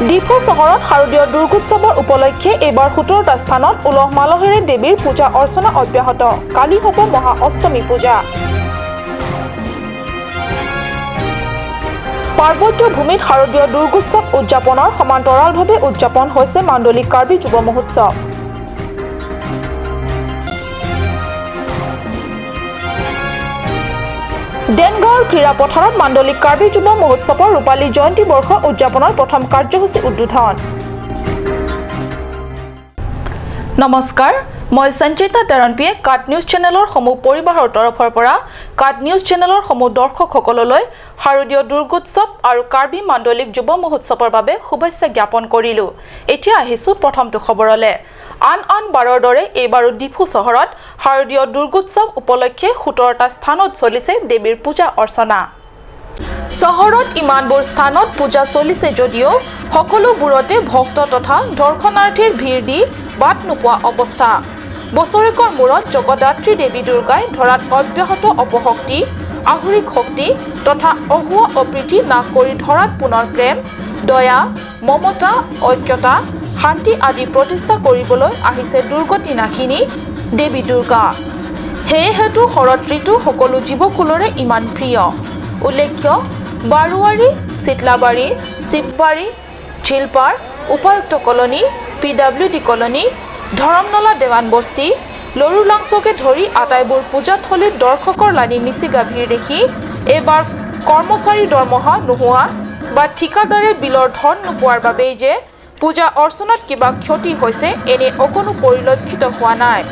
ডিফু চহৰত শাৰদীয় দুৰ্গোৎসৱৰ উপলক্ষে এইবাৰ 17টা স্থানত উলহ মালহেৰে দেৱীৰ পূজা অৰ্চনা অব্যাহত। কালি হ'ব মহা অষ্টমী পূজা। পাৰ্বত্য ভূমিত শাৰদীয় দুৰ্গোৎসৱ উদযাপনৰ সমান্তৰালভাৱে উদযাপন হৈছে মাণ্ডলিক কাৰ্বি যুৱ মহোৎসৱ। দেনগাঁৱৰ ক্ৰীড়া পথাৰত মাণ্ডলিক কাৰ্বি যুৱ মহোৎসৱৰ ৰূপালী জয়ন্তী বৰ্ষ উদযাপনৰ প্ৰথম কাৰ্যসূচী উদ্বোধন। নমস্কাৰ, মই সঞ্চিতা তেৰণপিয়ে কাট নিউজ চেনেলৰ সমূহ পৰিবাৰৰ তৰফৰ পৰা কাট নিউজ চেনেলৰ সমূহ দৰ্শকসকললৈ শাৰদীয় দুৰ্গোৎসৱ আৰু কাৰ্বি মাণ্ডলিক যুৱ মহোৎসৱৰ বাবে শুভেচ্ছা জ্ঞাপন কৰিলোঁ। এতিয়া আহিছোঁ প্ৰথমটো খবৰলৈ। আন আন বাৰৰ দৰে এইবাৰো ডিফু চহৰত শাৰদীয় দুৰ্গোৎসৱ উপলক্ষে 17টা স্থানত চলিছে দেৱীৰ পূজা অৰ্চনা। চহৰত ইমানবোৰ স্থানত পূজা চলিছে যদিও সকলোবোৰতে ভক্ত তথা দৰ্শনাৰ্থীৰ ভিৰ দি বাট নোপোৱা অৱস্থা। বছৰেকৰ মূৰত জগদাত্ৰী দেৱী দুৰ্গাই ধৰাত অব্যাহত অপশক্তি, আসুৰিক শক্তি তথা অহুৱা অপ্ৰীতি নাশ কৰি ধৰাত পুনৰ প্ৰেম, দয়া, মমতা, ঐক্যতা, শান্তি আদি প্ৰতিষ্ঠা কৰিবলৈ আহিছে দুৰ্গতি নাশিনী দেৱী দুৰ্গা। সেয়েহেতু শৰৎ ঋতু সকলো জীৱকুলৰে ইমান প্ৰিয়। উল্লেখ্য, বাৰোৱাৰী, চিতলাবাৰী, শিৱবাৰী, ঝিলপাৰ, উপায়ুক্ত colony, PWD colony, Dharamnala Dewan বস্তি, লৰুলাংচকে ধৰি আটাইবোৰ পূজাথলীত দৰ্শকৰ লানি নিচিগা ভিৰ দেখি এইবাৰ কৰ্মচাৰীৰ দৰমহা নোহোৱা বা ঠিকাদাৰে বিলৰ ধন নোপোৱাৰ বাবেই যে পূজা অৰ্চনাত কিবা ক্ষতি হৈছে এনে অকণো পৰিলক্ষিত হোৱা নাই।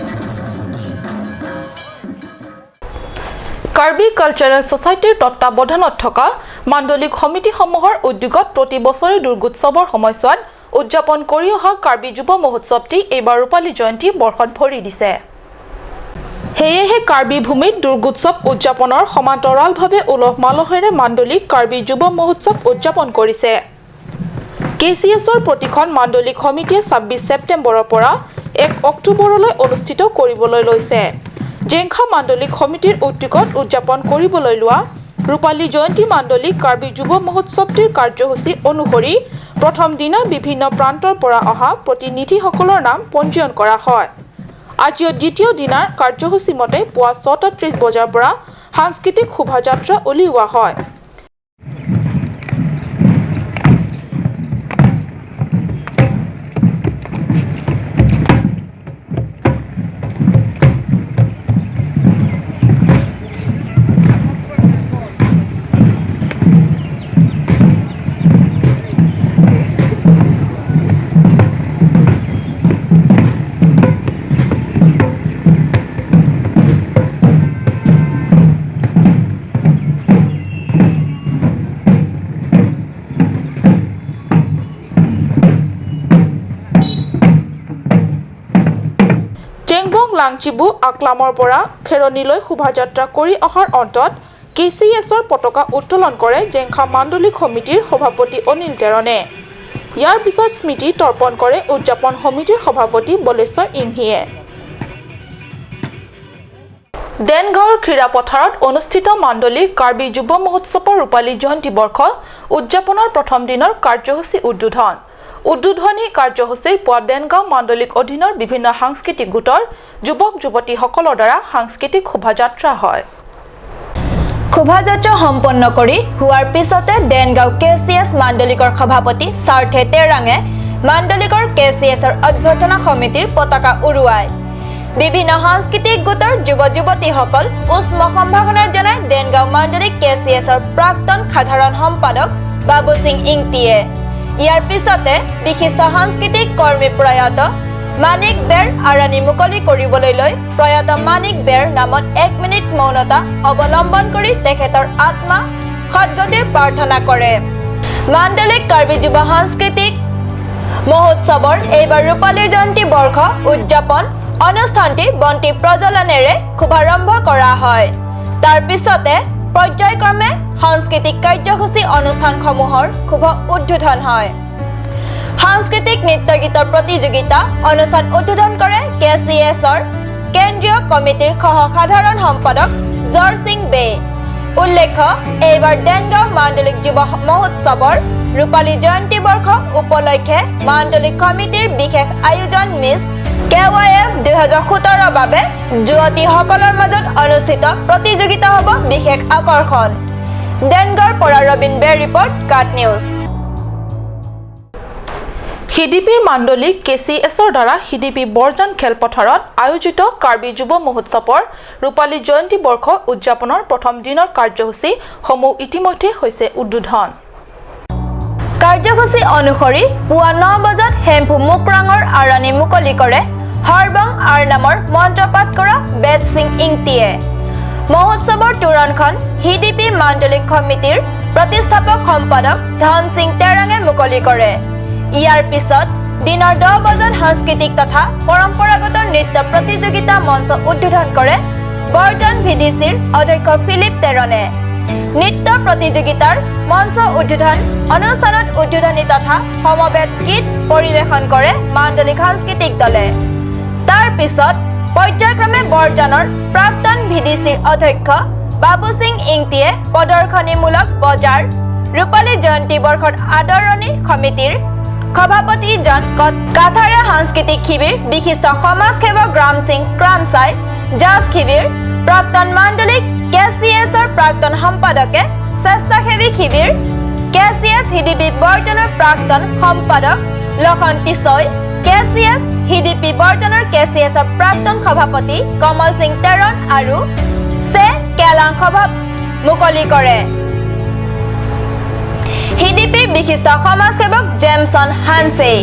কাৰ্বি কালচাৰেল ছ'চাইটিৰ তত্বাৱধানত থকা মাণ্ডলিক সমিতিসমূহৰ উদ্যোগত প্ৰতি বছৰে দুৰ্গোৎসৱৰ সময়ছোৱাত উদযাপন কৰি অহা কাৰ্বি যুৱ মহোৎসৱটি এইবাৰ ৰূপালী জয়ন্তী বৰ্ষত ভৰি দিছে। সেয়েহে কাৰ্বি ভূমিত দুৰ্গোৎসৱ উদযাপনৰ সমান্তৰালভাৱে উলহ মালহেৰে মাণ্ডলিক কাৰ্বি যুৱ মহোৎসৱ উদযাপন কৰিছে। KCSৰ প্ৰতিখন মাণ্ডলিক সমিতিয়ে 26 ছেপ্টেম্বৰৰ পৰা 1 অক্টোবৰলৈ অনুষ্ঠিত কৰিবলৈ লৈছে। জেংখা মাণ্ডলিক সমিতিৰ উদ্যোগত উদযাপন কৰিবলৈ লোৱা ৰূপালী জয়ন্তী মাণ্ডলিক কাৰ্বি যুৱ মহোৎসৱটিৰ কাৰ্যসূচী অনুসৰি প্ৰথম দিনা বিভিন্ন প্ৰান্তৰ পৰা অহা প্ৰতিনিধিসকলৰ নাম পঞ্জীয়ন কৰা হয়। আজিও দ্বিতীয় দিনাৰ কাৰ্যসূচী মতে পুৱা 6:30 বজাৰ পৰা সাংস্কৃতিক শোভাযাত্ৰা উলিওৱা হয়। চেংবং লাংচিবু আকলামৰ পৰা খেৰণিলৈ শোভাযাত্ৰা কৰি অহাৰ অন্তত KCSৰ পতাকা উত্তোলন কৰে জেংখা মাণ্ডলিক সমিতিৰ সভাপতি অনিল তেৰণে। ইয়াৰ পিছত স্মৃতি তৰ্পণ কৰে উদযাপন সমিতিৰ সভাপতি বলেশ্বৰ ইংহিয়ে। দেনগাঁৱৰ ক্ৰীড়া পথাৰত অনুষ্ঠিত মাণ্ডলিক কাৰ্বি যুৱ মহোৎসৱৰ ৰূপালী জয়ন্তী বৰ্ষ উদযাপনৰ প্ৰথম দিনৰ কাৰ্যসূচী উদ্বোধন। উদ্বোধনী কাৰ্যসূচীৰ পুৱা দেনগাঁও মাণ্ডলিক অধীনৰ বিভিন্ন সাংস্কৃতিক গোটৰ যুৱক যুৱতীসকলৰ দ্বাৰা সাংস্কৃতিক শোভাযাত্ৰা হয়। শোভাযাত্ৰা সম্পন্ন কৰি হোৱাৰ পিছতে দেনগাঁও KCS মাণ্ডলিকৰ সভাপতি সাৰ্থে তেৰাঙে মাণ্ডলিকৰ KCSৰ অভ্যৰ্থনা সমিতিৰ পতাকা উৰুৱায়। বিভিন্ন সাংস্কৃতিক গোটৰ যুৱ যুৱতীসকল উষ্ম সম্ভাষণ জনাই দেনগাঁও মাণ্ডলিক KCSৰ প্ৰাক্তন সাধাৰণ সম্পাদক বাবু সিং ইংটিয়ে। ইয়াৰ পিছতে বিশিষ্ট সাংস্কৃতিক কৰ্মী প্ৰয়াত মানিক বেৰ আৰণি মুকলি কৰিবলৈ লৈ প্ৰয়াত মানিক বেৰ নামত 1 মিনিট মৌনতা অৱলম্বন কৰি তেখেতৰ আত্মা সদ্গতিৰ প্ৰাৰ্থনা কৰে। মাণ্ডলিক কাৰ্বি যুৱ সাংস্কৃতিক মহোৎসৱৰ এইবাৰ ৰূপালী জয়ন্তী বৰ্ষ উদযাপন অনুষ্ঠানটি বন্তি প্ৰজ্বলনেৰে শুভাৰম্ভ কৰা হয়। তাৰ পিছতে পৰ্যায়ক্ৰমে সাংস্কৃতিক কাৰ্যসূচী অনুষ্ঠানসমূহৰ শুভ উদ্বোধন হয়। সাংস্কৃতিক নৃত্য গীতৰ প্ৰতিযোগিতা অনুষ্ঠান উদ্বোধন কৰে KCSৰ কেন্দ্ৰীয় কমিটিৰ সহ সাধাৰণ সম্পাদক জৰ সিং বে। উল্লেখ্য, এইবাৰ দেনগাঁও মাণ্ডলিক যুৱ মহোৎসৱৰ ৰূপালী জয়ন্তী বৰ্ষ উপলক্ষে মাণ্ডলিক সমিতিৰ বিশেষ আয়োজন মিছ কেৱাইএফ 2017ৰ বাবে যুৱতীসকলৰ মাজত অনুষ্ঠিত প্ৰতিযোগিতা হ'ব বিশেষ আকৰ্ষণ। দেনগাঁৱৰ পৰা ৰবীন বে ৰিপৰ্ট, কাট নিউজ। সিডিপিৰ মাণ্ডলিক কেচিএছৰ দ্বাৰা সিডিপি বৰজান খেলপথাৰত আয়োজিত কাৰ্বি যুৱ মহোৎসৱৰ ৰূপালী জয়ন্তী বৰ্ষ উদযাপনৰ প্ৰথম দিনৰ কাৰ্যসূচী সমূহ ইতিমধ্যে হৈছে উদ্বোধন। কাৰ্যসূচী অনুসৰি পুৱা 9 বজাত হেম্ফু মুকৰাঙৰ আৰণি মুকলি কৰে হৰবং আৰ নামৰ মন্ত্ৰপাঠ কৰা বেদ সিং ইংটিয়ে। মহোৎসৱৰ তোৰণখন হিডিপি মাণ্ডলিক সমিতিৰ প্ৰতিষ্ঠাপক সম্পাদক ধন সিং তেৰাঙে মুকলি কৰে। ইয়াৰ পিছত দিনৰ 10 বজাত সাংস্কৃতিক তথা পৰম্পৰাগত নৃত্য প্ৰতিযোগিতা মঞ্চ উদ্বোধন কৰে বৰজান ভিডিচিৰ অধ্যক্ষ ফিলিপ টেৰণে। নৃত্য প্ৰতিযোগিতাৰ মঞ্চ উদ্বোধন অনুষ্ঠানত উদ্বোধনী তথা সমবেত গীত পৰিৱেশন কৰে মাণ্ডলিক সাংস্কৃতিক দলে। তাৰ পিছত পৰ্যায়ক্ৰমে বৰজানৰ প্ৰাক্তন ভিডিচিৰ অধ্যক্ষ বাবু সিং ইংটিয়ে প্ৰদৰ্শনীমূলক বজাৰ, ৰূপালী জয়ন্তী বৰ্ষৰ আদৰণি সমিতিৰ সভাপতি জন কাথাৰে সাংস্কৃতিক শিবিৰ, বিশিষ্ট সমাজসেৱক ৰাম সিং ক্ৰামচাই জাজ শিবিৰ, প্ৰাক্তন মাণ্ডলিক কেচিএছৰ প্ৰাক্তন সম্পাদকে স্বেচ্ছাসেৱী শিবিৰ, কেচিএছ হিডিপি বৰ্জনৰ প্ৰাক্তন সম্পাদক লখন টিছৈ, কেচিএছ হিডিপি বৰ্জনৰ কেচিএছৰ প্ৰাক্তন সভাপতি কমল সিং তেৰণ আৰু চে কেলাং সভা মুকলি কৰে হিডিপিৰ বিশিষ্ট সমাজসেৱক জেমছন হানছেই।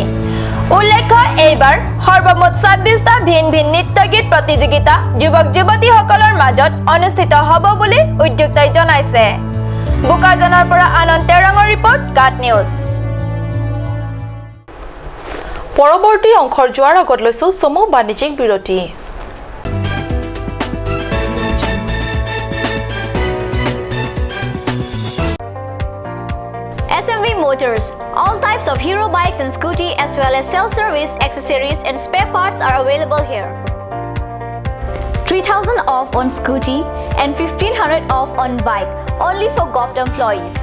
উল্লেখ্য, এইবাৰ সৰ্বমুঠ 26টা ভিন ভিন নৃত্য গীত প্ৰতিযোগিতা যুৱক যুৱতীসকলৰ মাজত অনুষ্ঠিত হ'ব বুলি উদ্যোক্তাই জনাইছে। বোকাজানৰ পৰা আনন্দ তেৰঙৰ ৰিপৰ্ট, কাট নিউজ। পৰৱৰ্তী অংশৰ যোৱাৰ আগত লৈছো চমু বাণিজ্যিক বিৰতি। SMV Motors. All types of Hero bikes and scooty as well as self-service accessories and spare parts are available here. 3000 off on scooty and 1500 off on bike only for govt employees.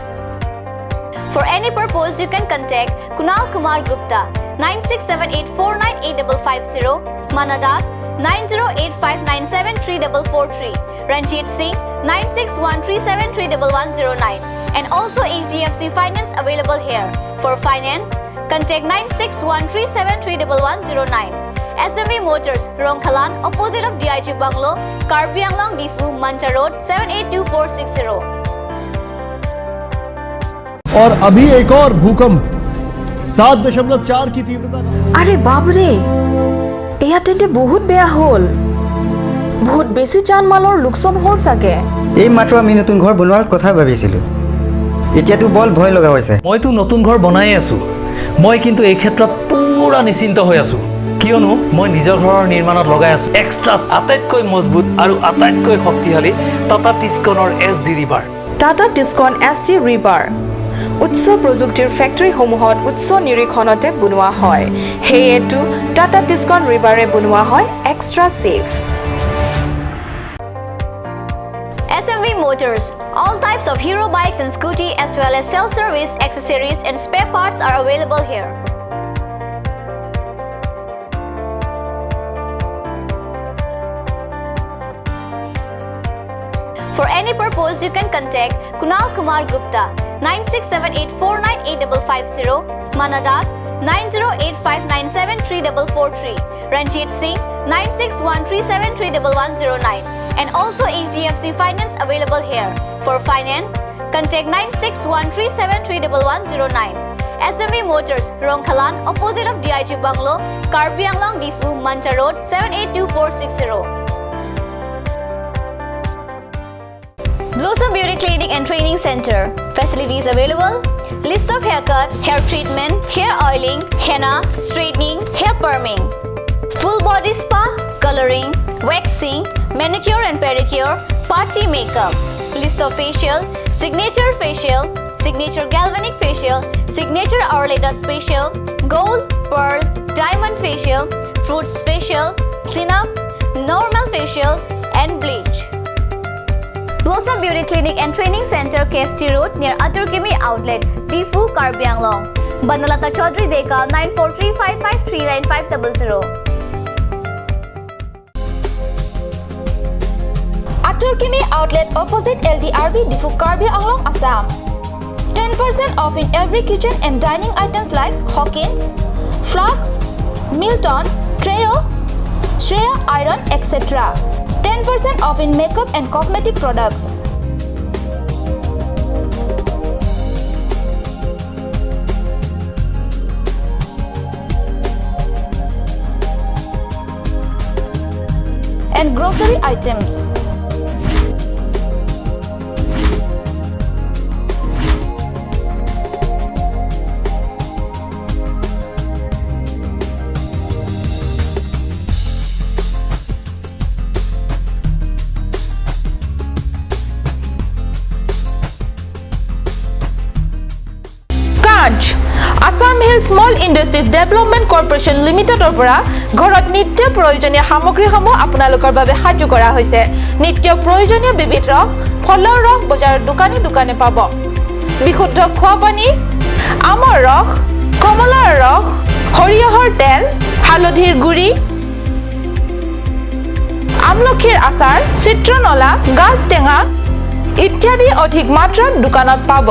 For any purpose, you can contact Kunal Kumar Gupta 9678498550, Mana Das 9085973443, Ranjit Singh 9613731109 and also HDFC Finance available here. For finance, contact 9613731109. SMV Motors, Rongkhalan, opposite of DIG Bungalow, Karbi Anglong, Diphu, Mancha Road, 782460. और अभी एक और भूकंप 7.4 की तीव्रता का আৰে বাপৰে, এয়া তেন্তে বহুত বেয়া হ'ল। বহুত বেছি জান মালৰ লোকচান হ'ল চাগে। এই মাত্ৰ আমি নতুন ঘৰ বনোৱাৰ কথা ভাবিছিলোঁ, এতিয়াতো বৰ ভয় লগা হৈছে। মইতো নতুন ঘৰ বনায়ে আছোঁ। মই কিন্তু এই ক্ষেত্ৰত পূৰা নিশ্চিন্ত হৈ আছোঁ, কিয়নো মই নিজৰ ঘৰৰ নিৰ্মাণত লগাই আছোঁ এক্সট্ৰা আটাইতকৈ মজবুত আৰু আটাইতকৈ শক্তিশালী টাটা টিস্কনৰ S D rebar. Tata Tiscon S D rebar উচ্চ প্ৰযুক্তিৰ ফেক্টৰীসমূহত উচ্চ নিৰীক্ষণতে বনোৱা হয়। সেয়েতো টাটা টিস্কন ৰিবাৰে বনোৱা হয় extra safe. SMV Motors. All types of Hero bikes and scooty as well as self-service accessories and spare parts are available here. For any purpose, you can contact Kunal Kumar Gupta 9678498550, Mana Das 9085973443, Ranjit Singh 9613731109 and also HDFC Finance available here. For finance, contact 9613731109. SMV Motors, Rongkhalan, opposite of DIG Bungalow, Karbi Anglong, Diphu, Mancha Road, 782460. Blossom Beauty Clinic and Training Center. Facilities available: list of haircut, hair treatment, hair oiling, henna, straightening, hair perming, full body spa, coloring, waxing, manicure and pedicure, party makeup. List of facial: signature facial, signature galvanic facial, signature Arleta facial, gold, pearl, diamond facial, fruits facial, cleanup, normal facial, and bleach. Blossom Beauty Clinic and Training Center, KST Road, near Aturkimi Outlet, Tifu, Karbi Anglong. Banalata Chaudhary Deka, 9435539500. Aturkimi Outlet opposite LDRB Diphu, Karbi Anglong, Assam. 10% off in every kitchen and dining items like Hawkins, Flux, Milton, Treo, Shreya Iron, etc. 10% off in makeup and cosmetic products. And grocery items. Kanch Assam hill small industries development corporation লিমিটেডৰ পৰা ঘৰত নিত্য প্ৰয়োজনীয় সামগ্ৰীসমূহ আপোনালোকৰ বাবে সাজু কৰা হৈছে। নিত্য প্ৰয়োজনীয় বিবিধ ৰস, ফলৰ ৰস বজাৰৰ দোকানে দোকানে পাব। বিশুদ্ধ খোৱা পানী, আমৰ ৰস, কমলাৰ ৰস, সৰিয়হৰ তেল, হালধিৰ গুড়ি, আমলখিৰ আচাৰ, চিত্ৰনলা, গাজ টেঙা ইত্যাদি অধিক মাত্ৰাত দোকানত পাব।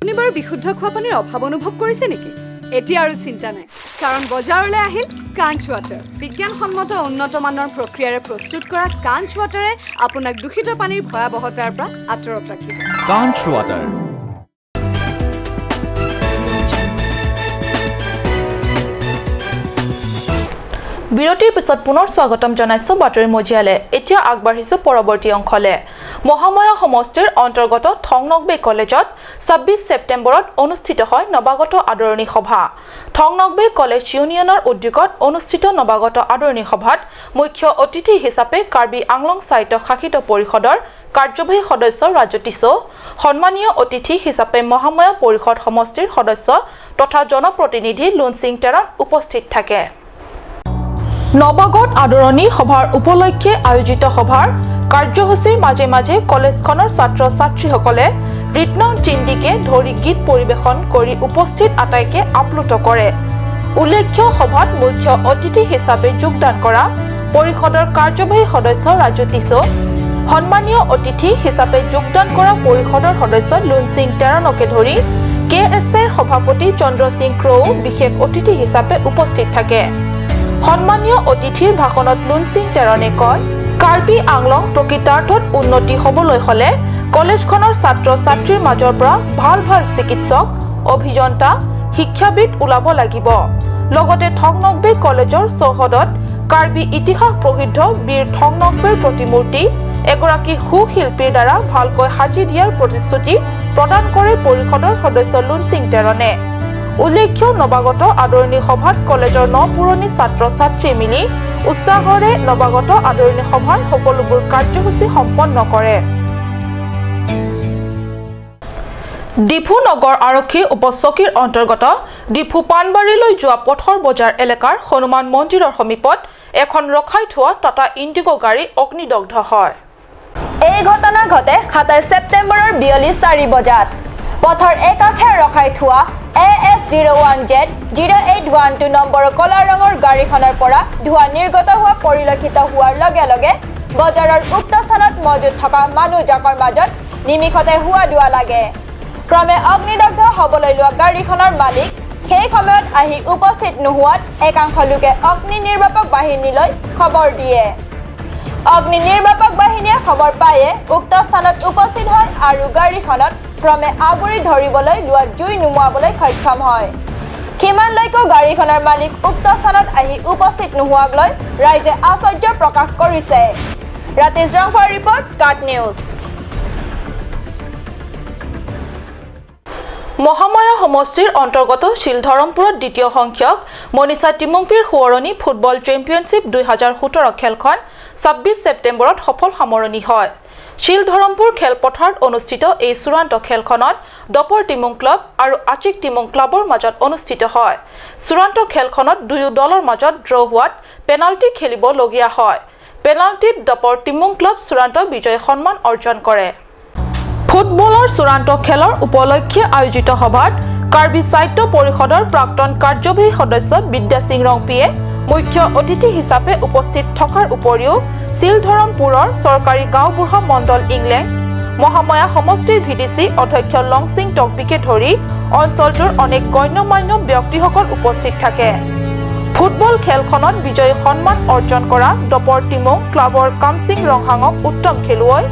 আপুনি বাৰু বিশুদ্ধ খোৱা পানীৰ অভাৱ অনুভৱ কৰিছে নেকি? এতিয়া আৰু চিন্তা নাই, কাৰণ বজাৰলৈ আহিল কাঞ্চ ৱাটাৰ। বিজ্ঞানসন্মত উন্নত মানৰ প্ৰক্ৰিয়াৰে প্ৰস্তুত কৰা কাঞ্চ ৱাটাৰে আপোনাক দূষিত পানীৰ ভয়াৱহতাৰ পৰা আঁতৰত ৰাখিব। Kanch Water. বিৰতিৰ পিছত পুনৰ স্বাগতম জনাইছো বাতৰি মজিয়ালে। এতিয়া আগবাঢ়িছো পৰৱৰ্তী অংশলে। মহামায়া সমষ্টিৰ অন্তৰ্গত থংনকবে কলেজত 26 ছেপ্টেম্বৰত অনুষ্ঠিত হয় নৱাগত আদৰণি সভা। থংনকবে কলেজ ইউনিয়নৰ উদ্যোগত অনুষ্ঠিত নৱাগত আদৰণি সভাত মুখ্য অতিথি হিচাপে কাৰ্বি আংলং স্বায়ত্ত শাসিত পৰিষদৰ কাৰ্যবাহী সদস্য ৰাজু টিছো, সন্মানীয় অতিথি হিচাপে মহামায়া পৰিষদ সমষ্টিৰ সদস্য তথা জনপ্ৰতিনিধি লুনচিং টেৰণ উপস্থিত থাকে। নৱাগত আদৰণি সভাৰ উপলক্ষে আয়োজিত সভাৰ কাৰ্যসূচীৰ মাজে মাজে কলেজখনৰ ছাত্ৰ ছাত্ৰীসকলে ৰিতনং চিন্দিকে ধৰি গীত পৰিৱেশন কৰি উপস্থিত আটাইকে আপ্লুত কৰে। উল্লেখ্য, সভাত মুখ্য অতিথি হিচাপে যোগদান কৰা পৰিষদৰ কাৰ্যবাহী সদস্য ৰাজু টিছো, সন্মানীয় অতিথি হিচাপে যোগদান কৰা পৰিষদৰ সদস্য লুনচিং টেৰণকে ধৰি কে এছ এৰ সভাপতি চন্দ্ৰ সিং ক্ৰৌ বিশেষ অতিথি হিচাপে উপস্থিত থাকে। সন্মানীয় অতিথিৰ ভাষণত লুনচিং টেৰণে কয়, কাৰ্বি আংলং প্ৰকৃতাৰ্থত উন্নতি হ'বলৈ হ'লে কলেজখনৰ ছাত্ৰ ছাত্ৰীৰ মাজৰ পৰা ভাল ভাল চিকিৎসক, অভিযন্তা, শিক্ষাবিদ ওলাব লাগিব। লগতে থংনকবে কলেজৰ চৌহদত কাৰ্বি ইতিহাস প্ৰসিদ্ধ বীৰ থংনকবেৰ প্ৰতিমূৰ্তি এগৰাকী সুশিল্পীৰ দ্বাৰা ভালকৈ সাজি দিয়াৰ প্ৰতিশ্ৰুতি প্ৰদান কৰে পৰিষদৰ সদস্য লুনচিং টেৰণে। উল্লেখ্য, নৱাগত আদৰণি সভাত কলেজৰ ন পুৰণি ছাত্ৰ ছাত্ৰী মিলি উৎসাহৰে নৱাগত আদৰণি সভাৰ সকলোবোৰ কাৰ্যসূচী সম্পন্ন কৰে। ডিফু নগৰ আৰক্ষী উপচকীৰ অন্তৰ্গত ডিফু পানবাৰীলৈ যোৱা পথৰ বজাৰ এলেকাৰ হনুমান মন্দিৰৰ সমীপত এখন ৰখাই থোৱা টাটা ইণ্ডিগ' গাড়ী অগ্নিদগ্ধ হয়। এই ঘটনা ঘটে 27 ছেপ্টেম্বৰৰ বিয়লি 4 বজাত। পথৰ একাষে ৰখাই থোৱা AS 01 Z 0812 নম্বৰৰ কলা ৰঙৰ গাড়ীখনৰ পৰা ধোঁৱা নিৰ্গত হোৱা পৰিলক্ষিত হোৱাৰ লগে লগে বজাৰৰ উক্ত স্থানত মজুত থকা মানুহজাকৰ মাজত নিমিষতে হোৱা দোৱা লাগে। ক্ৰমে অগ্নিদগ্ধ হ'বলৈ লোৱা গাড়ীখনৰ মালিক সেই সময়ত আহি উপস্থিত নোহোৱাত একাংশ লোকে অগ্নি নিৰ্বাপক বাহিনীলৈ খবৰ দিয়ে। অগ্নি নিৰ্বাপক বাহিনীয়ে খবৰ পায়ে উক্ত স্থানত উপস্থিত হয় আৰু গাড়ীখনত ক্ৰমে আগুৰি ধৰিবলৈ লোৱা জুই নুমুৱাবলৈ সক্ষম হয়। সিমানলৈকো গাড়ীখনৰ মালিক উক্ত স্থানত আহি উপস্থিত নোহোৱাক লৈ ৰাইজে আশ্চৰ্য প্ৰকাশ কৰিছে। ৰাতিশ ৰংফাৰ ৰিপৰ্ট, কাট নিউজ। মহামায়া সমষ্টিৰ অন্তৰ্গত শিলধৰমপুৰত দ্বিতীয় সংখ্যক মনীষা টিমুংপিৰ সোঁৱৰণী ফুটবল চেম্পিয়নশ্বিপ 2017 খেলখন 26 ছেপ্টেম্বৰত সফল সামৰণি হয়। শিলধৰমপুৰ খেলপথাৰত অনুষ্ঠিত এই চূড়ান্ত খেলখনত দপৰ টিমুং ক্লাব আৰু আচিক টিমুং ক্লাবৰ মাজত অনুষ্ঠিত হয়। চূড়ান্ত খেলখনত দুয়ো দলৰ মাজত ড্ৰ হোৱাত পেনাল্টি খেলিবলগীয়া হয়। পেনাল্টিত দপৰ টিমুং ক্লাব চূড়ান্ত বিজয় সন্মান অৰ্জন কৰে। ফুটবলৰ চূড়ান্ত খেলৰ উপলক্ষে আয়োজিত সভাত কাৰ্বি সাহিত্য পৰিষদৰ প্ৰাক্তন কাৰ্যবাহী সদস্য বিদ্যাসিং ৰংপিয়ে মুখ্য অতিথি হিচাপে উপস্থিত থকাৰ উপৰিও শিলধৰমপুৰৰ চৰকাৰী গাঁওবুঢ়া মণ্ডল ইংলেণ্ড, মহামায়া সমষ্টিৰ ভিডিচি অধ্যক্ষ লংচিং টকবিকে ধৰি অঞ্চলটোৰ অনেক গণ্যমান্য ব্যক্তিসকল উপস্থিত থাকে। ফুটবল খেলখনত বিজয়ী সন্মান অৰ্জন কৰা দপৰ টিমুং ক্লাবৰ কামচিং ৰংহাঙক উত্তম খেলুৱৈ,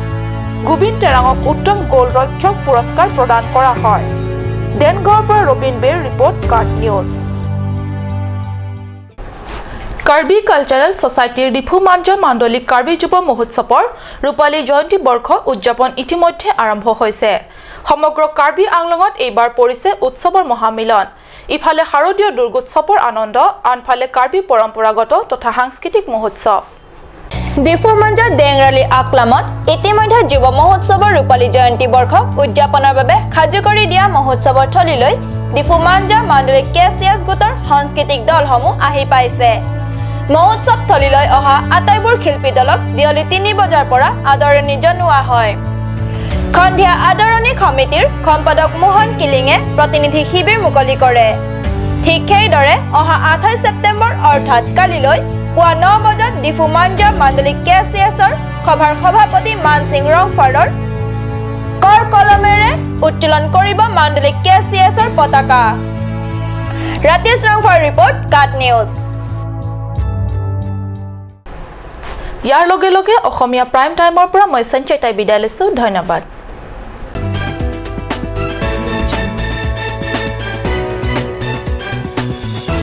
গোবিন টেৰাঙক উত্তম গ'ল ৰক্ষক পুৰস্কাৰ প্ৰদান কৰা হয়। দেনগাঁৱৰ পৰা ৰবীন বেৰ ৰিপৰ্ট, কাট নিউজ। কাৰ্বি কালচাৰেল ছ'চাইটিৰ ডিফু মাঞ্জা মাণ্ডলিক কাৰ্বি যুৱ মহোৎসৱৰ ৰূপালী জয়ন্তী বৰ্ষ উদযাপন ইতিমধ্যে আৰম্ভ হৈছে। সমগ্ৰ কাৰ্বি আংলঙত এইবাৰ পৰিছে উৎসৱৰ মহামিলন। ইফালে শাৰদীয় দুৰ্গোৎসৱৰ আনন্দ, আনফালে কাৰ্বি পৰম্পৰাগত তথা সাংস্কৃতিক মহোৎসৱ। ডিফু মঞ্জা ডেংৰালী আকলামত ইতিমধ্যে যুৱ মহোৎসৱৰ ৰূপালী জয়ন্তী বৰ্ষ উদযাপনৰ বাবে সাজু কৰি দিয়া মহোৎসৱৰ থলীলৈ ডিফু মাঞ্জা মাণ্ডলিক কেচিয়াছ গোটৰ সাংস্কৃতিক দলসমূহ আহি পাইছে। মহোৎসৱ থলীলৈ অহা আটাইবোৰ শিল্পী দলক বিয়লি 3 বজাৰ পৰা আদৰণি জনোৱা হয়। সন্ধিয়া আদৰণি সমিতিৰ সম্পাদক মোহন কিলিঙে প্ৰতিনিধি শিবিৰ মুকলি কৰে। ঠিক সেইদৰে অহা 28 ছেপ্টেম্বৰ অৰ্থাৎ কালিলৈ পুৱা 9 বজাত ডিফু মাঞ্জা মাণ্ডলিক কেচিএছৰ সভাৰ সভাপতি মানসিং ৰংফাৰৰ কৰ কলমেৰে উত্তোলন কৰিব মাণ্ডলিক কেচিএছৰ পতাকা। ৰাকেশ ৰংফাৰ ৰিপৰ্ট, কাট নিউজ। ইয়াৰ লগে লগে অসমীয়া প্ৰাইম টাইমৰ পৰা মই সঞ্চয়তাই বিদায় লৈছোঁ। ধন্যবাদ।